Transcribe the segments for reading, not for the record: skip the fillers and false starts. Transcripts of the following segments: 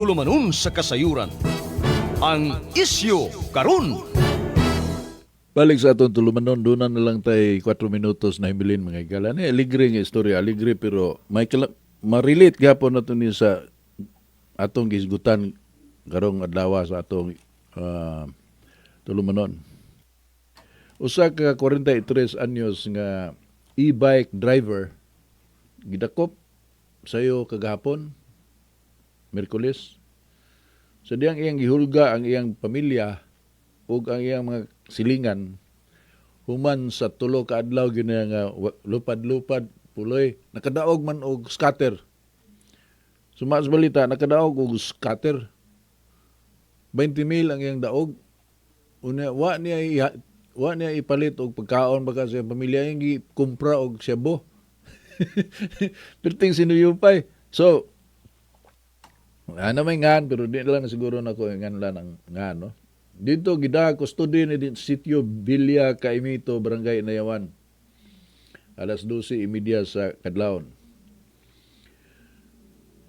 Tulumanon sa kasayuran. Ang Isyu Karon. Balik sa atong tulumanon, doon na lang tay 4 minutos na himbilin, mga higala. Ni aligre nga istorya, aligre pero may ma-relate gapon na to ni sa atong gisgutan karong adlaw sa atong tulumanon. Usa ka 43 anyos nga e-bike driver gidakop sayo kagahapon, Miyerkules. Sa diyang iyang gihulga ang iyang pamilya ug ang iyang mga silingan human sa 3 ka adlaw gyud niya nga lupad-lupad, puloy, nakadaog man og scatter. Suma sa balita, nakadaog og scatter. 20 mil ang iyang daog. Unya wa niya ipalit og pagkaon baka sa iyang pamilya, iyang gikumpra og shabu. Perting sinuyupay. So ano may ngan, pero di lang siguro na ko ngan lang ang ngan, no? Dito gida custody ni din sitio Villa Caimito, Barangay Inayawan. Alas 12:30 sa kadlawon.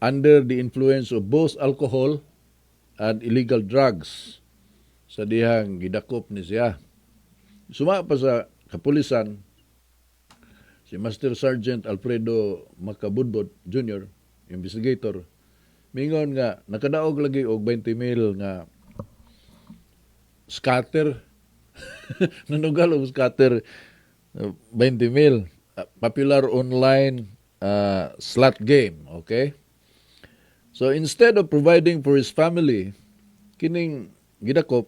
Under the influence of both alcohol and illegal drugs sa dihang gidakop ni siya. Suma pa sa kapulisan, si Master Sergeant Alfredo Macabudbod Jr., investigator, mingon nga nakadaog lagi og 20 mil nga scatter. Nanugal og scatter 20 mil. Popular online slot game, okay? So instead of providing for his family, kining gidakop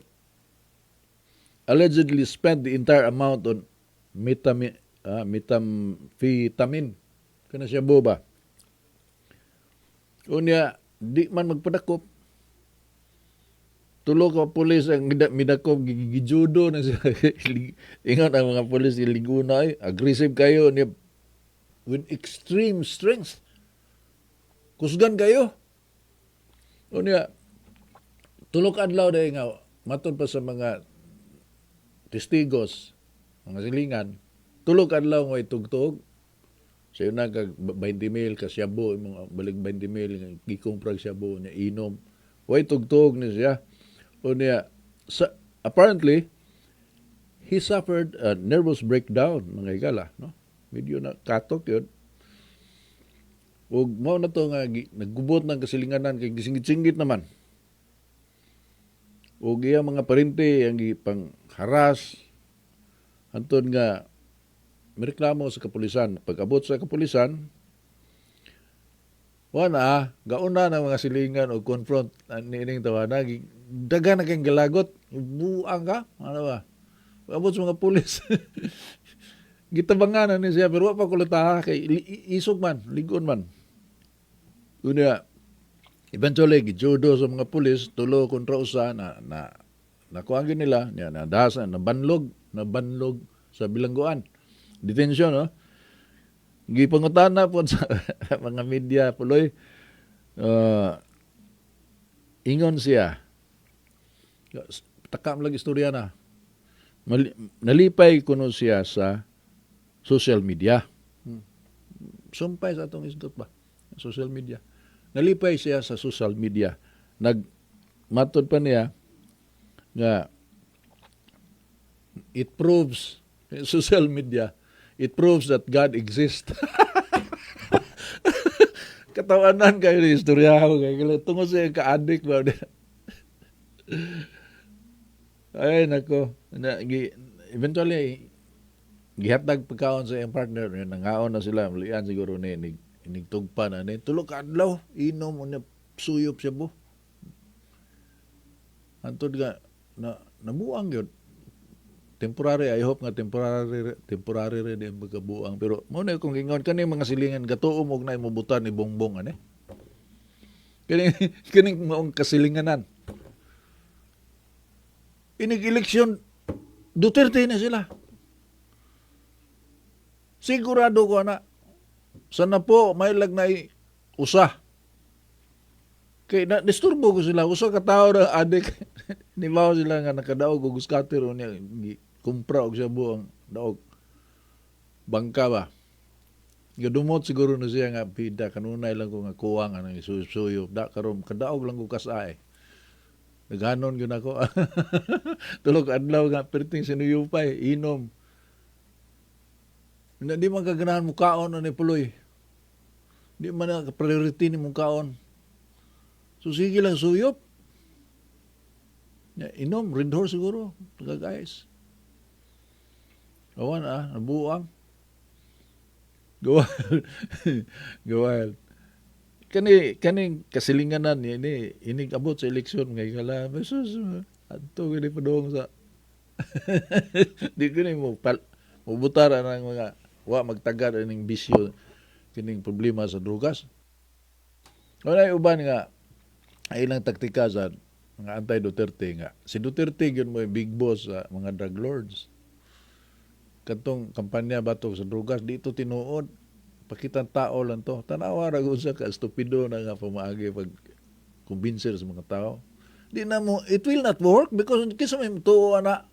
allegedly spent the entire amount on methamphetamine. Kana siya boba. Unya, di man magpadakop. Tulo ka pulis ang midakop, gijudo na siya. Ingon ang mga pulis, liguna ay, aggressive kayo niya with extreme strength. Kusgan kayo. Unya, 3 ka adlaw dahil nga, matod pa sa mga testigos, mga silingan, 3 ka adlaw nga itugtog. Sayo na kag 20 mil ka shabu, imong balik 20 mil gikumprag shabu niya inom. Way tugtog ni siya. Unya sa, apparently he suffered a nervous breakdown, mga higala, no? Medyo na katok yun. Ug mao na to nga naggubot ng kasilinganan kay gisingit-singit naman. Ug iya mga parente ang gipang haras hantod nga mireklamo sa kapulisan. Pag-abot sa kapulisan, wala, gauna ng mga silingan o confront niining tawana, daga na kayong galagot, buang ka, ano ba? Pag-abot sa mga pulis, gitabangan na ni siya, pero wa pa kulataha, kay isog man, ligon man. Unya, eventually, gijudo sa mga pulis, tulo kontra usa, na nakuha gyud nila, niya, nadasa, nabanlog, nabanlog sa bilangguan. Detention, no? Gipangutana po sa mga media, puloy. Ingon siya, takam lang istorya na. Nalipay kuno siya sa social media. Sumpay sa atong isgot ba? Social media. Nalipay siya sa social media. Nagmatod pa niya nga it proves social media, it proves that God exists. Katawanan kayo ni istorya ko kay tungod sa ka-addict ba. Ay nako, na, eventually gihatag pagkaon sa iyang partner, yun, nangaon na sila, lian siguro ni nig inigtugpa na ni 3 ka adlaw inom unya suyop siya bo. Antod nga na nabuang yun. Temporary, I hope nga temporary, temporary rin ang pagkabuang, pero mo na kung ingon kani mga silingan gatuo mo na imubutan ni Bongbong ani. Kini kining maong kasilinganan. Inig eleksyon, Duterte na sila. Sigurado ko na. Sana po may lag na usa. Kay na disturbo ko sila, usa ka tawo na adik. Nibaw sila nga nakadaog og scatter unya kumpra og shabu ang daog. Bangka ba? Gadumot siguro na siya nga bida kanunay lang ko nga kuwang anang isuyop. Da karon kadaog lang ko kas-a. Naghanon gyud ako. Tulog adlaw nga perting sinuyupay, inom. Na di man kaganahan mo kaon ani, puloy. Di man na priority ni mong kaon. So sige lang suyop. Ya, inom, Red Horse siguro, guys. Awan ah, nabuang. Go wild. Go wild. Kani kaning kasilinganan ni ini inig abot sa eleksyon ngay kala Jesus adto gani padung sa di ko ni mo pal mubutar ang mga wa magtagad ining bisyo, kining problema sa drugas. Wala uban nga ay ilang taktika sa mga anti-Duterte nga si Duterte gyud mo big boss sa mga drug lords. Katong kampanya batok sa drugas, dito tinuod, pakitang tao lang to. Tanawa ra kung sa ka estupido na nga pamaagi pag kumbinser sa mga tao. Di na mo, it will not work because kinsa may tuo ana?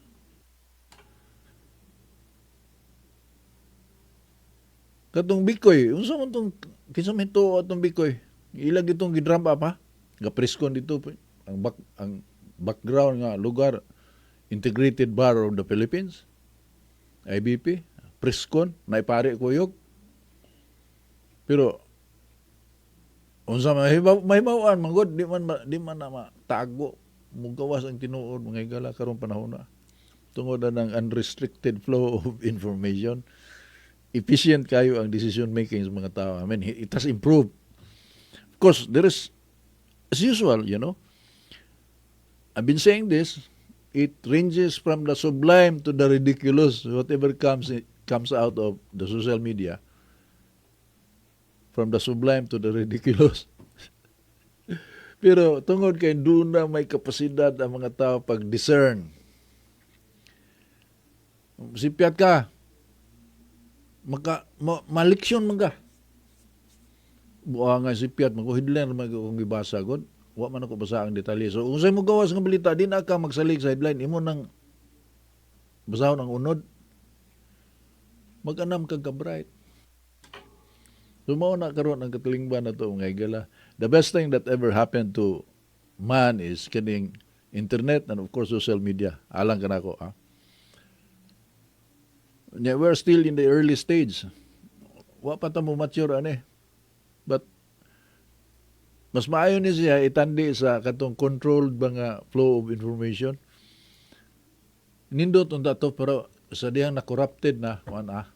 Katong Bikoy, unsa man tong, kinsa may tuo atong Bikoy? Ilag itong gidrum up ha? Gapreskon dito ang background nga lugar, Integrated Bar of the Philippines, IBP, preskon, naipari kuyog. Pero unsa may mahibaw-an man gud, di man na matago, mugawas ang tinuod, mga higala, karong panahon na tungod na ng unrestricted flow of information, efficient kayo ang decision making sa mga tao. I mean, it has improved. Of course, there is, as usual, I've been saying this, it ranges from the sublime to the ridiculous, whatever comes out of the social media, from the sublime to the ridiculous. Pero tungod kay doon na may kapasidad ang mga tao pag-discern. Sipyat ka, maliksyon man ka. Buha nga sipyat, mag-headline man kung gibasa god. Wa man ako basa ang detalye. So kung sa'yo mo gawas nga balita, di na ka magsalig sa headline. Imo nang basahon ang unod. Mag-anam kag ka-bright. So mao na karon ang katilingban na to, mga higala. The best thing that ever happened to man is kining internet and, of course, social media. Alang kanako ha. Yeah, we're still in the early stage. Wa pa ta mo mature ani. But mas maayo ni siya itandi sa katong controlled ba nga flow of information. Nindot unta to, pero sa dihang na corrupted na wan ah.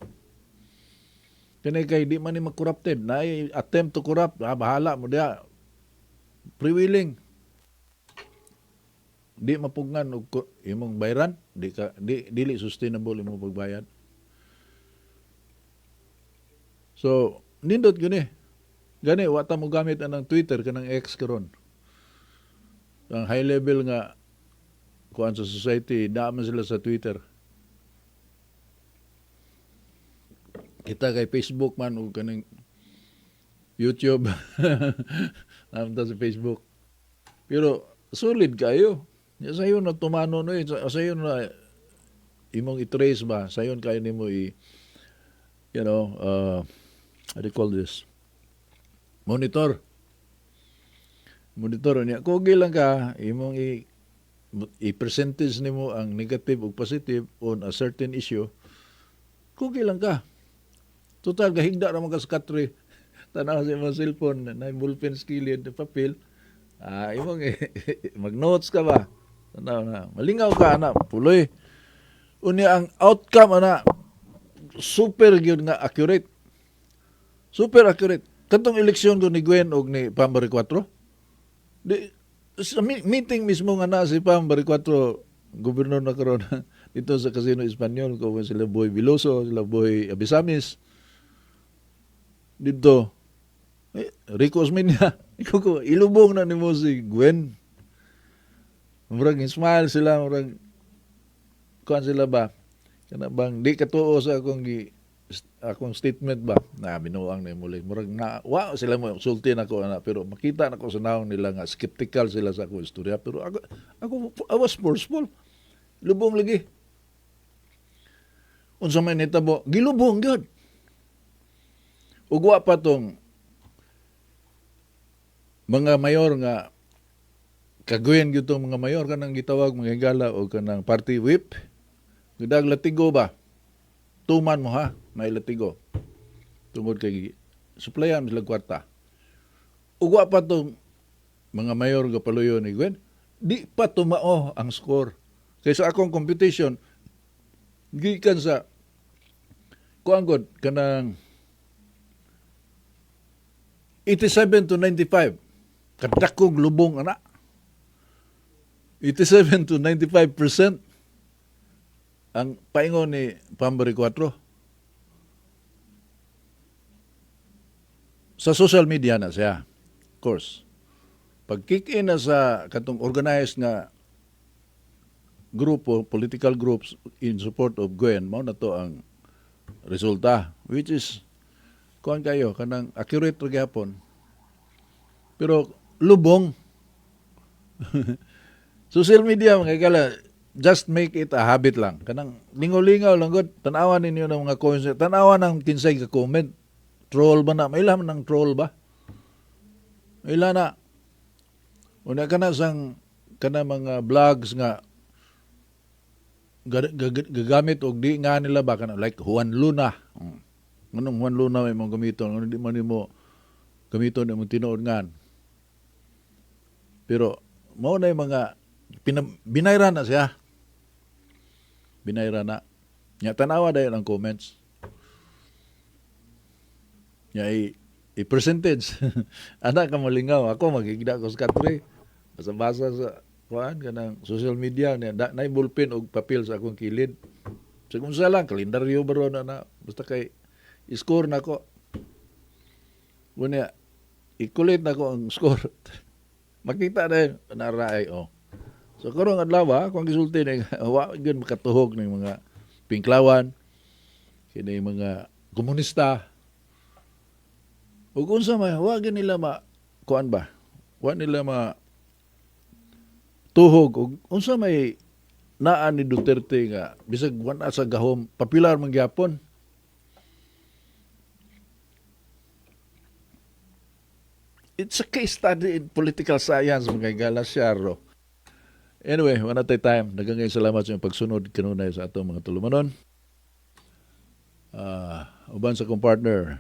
Kani kay di man ni ma-corrupted, na attempt to corrupt, ah, bahala mo diha. Free willing. Di mapugnan og imong bayran, di ka di dili sustainable imong pagbayad. So, nindot gyud ni. Gani wa ta mo gamit anang Twitter, kanang X karon. Ang high level nga kuan sa society, naa man sila sa Twitter. Kita kay Facebook man ug kaning YouTube. Naa man ta sa Facebook. Pero solid kayo. Ya, sayo na tumano no eh. Sayo na imong i-trace ba? Sayon kayo nimo i how do you call this? Monitor. Monitor niya. Kugi lang ka imong i percentage nimo ang negative ug positive on a certain issue. Kugi lang ka. Total gahigda ra man ka sa katre. Tanaw sa imong cellphone, na ballpen sa kilid, papel. Ah, imong mag-notes ka ba? Tanaw na. Malingaw ka ana, puloy. Unya ang outcome ana super gyud nga accurate. Super accurate. Katong eleksyon ko ni Gwen og ni Pam Baricuatro. Di, sa meeting mismo nga na si Pam Baricuatro, gobernador na karon, dito sa Casino Espanyol ko sila Boy Veloso, sila Boy Abesamis. Dito eh, Rico Osmeña, ikaw ko, ilubong na nimo si Gwen. Murag smile sila, murag kuan sila ba? Kana bang di katuo sa akong statement ba? Na binuang na muli. Murag na wa sila mo sulti nako ana, pero makita nako sa nawong nila nga skeptical sila sa akong istorya, pero ako, I was forceful. Lubong lagi. Unsa may nitabo? Gilubong gyud. Ug wa pa tong mga mayor nga kaguyan gyud tong mga mayor, kanang gitawag mga higala o kanang party whip. Gidag latigo ba? Tuman mo ha, may latigo. Tungod kay supplyan sila kwarta. Ug wa pa tong mga mayor ga paluyo ni Gwen, di pa tumao ang score. Kay sa akong computation, gikan sa kuan gud, kanang 87 to 95, kadakong lubong ana. 87 to 95% ang paingon ni Bambary 4. Sa social media na siya. Of course. Pag kick in na sa katong organized nga grupo, political groups in support of Gwen, mao na to ang resulta, which is kuan kayo, kanang accurate ra gyapon. Pero lubong. Social media, mga higala, just make it a habit lang. Kanang lingaw-lingaw lang gud, tan-awan ninyo ng mga comments, tan-awan ng kinsay ka comment. Troll ba na? May ilan ng troll ba? May ilan na. Una ka na sang kana mga vlogs nga gagamit og di nga nila ba, kana like Juan Luna. Nganong Juan Luna may mong gamiton? Nganong di man nimo gamiton imong tinuod ngan? Pero mao na yung mga binayra na siya. Binayra na. Nya tanawa dayon ang comments. Nya i percentage. Ana ka malingaw. Ako magigda ko sa katre. Basa-basa sa kuan, kanang social media niya da, nay ballpen og papel sa akong kilid. Sa kung sa lang kalendaryo baro na na basta kay score nako. Unya ikulit nako ang score. Makita na yun, naraay oh. So karong adlaw, akong gisulti ni wa gyud makatuhog ng mga pinklawan kini, mga komunista. Ug unsa may wa gyud nila ma kuan ba? Wa nila ma tuhog og unsa may naa ni Duterte nga bisag wala sa gahom, popular man gyapon. It's a case study in political science, mga higala, ro. Anyway, wala tay time. Daghang salamat sa inyong pagsunod kanunay sa atong mga tulumanon. Uban sa akong partner,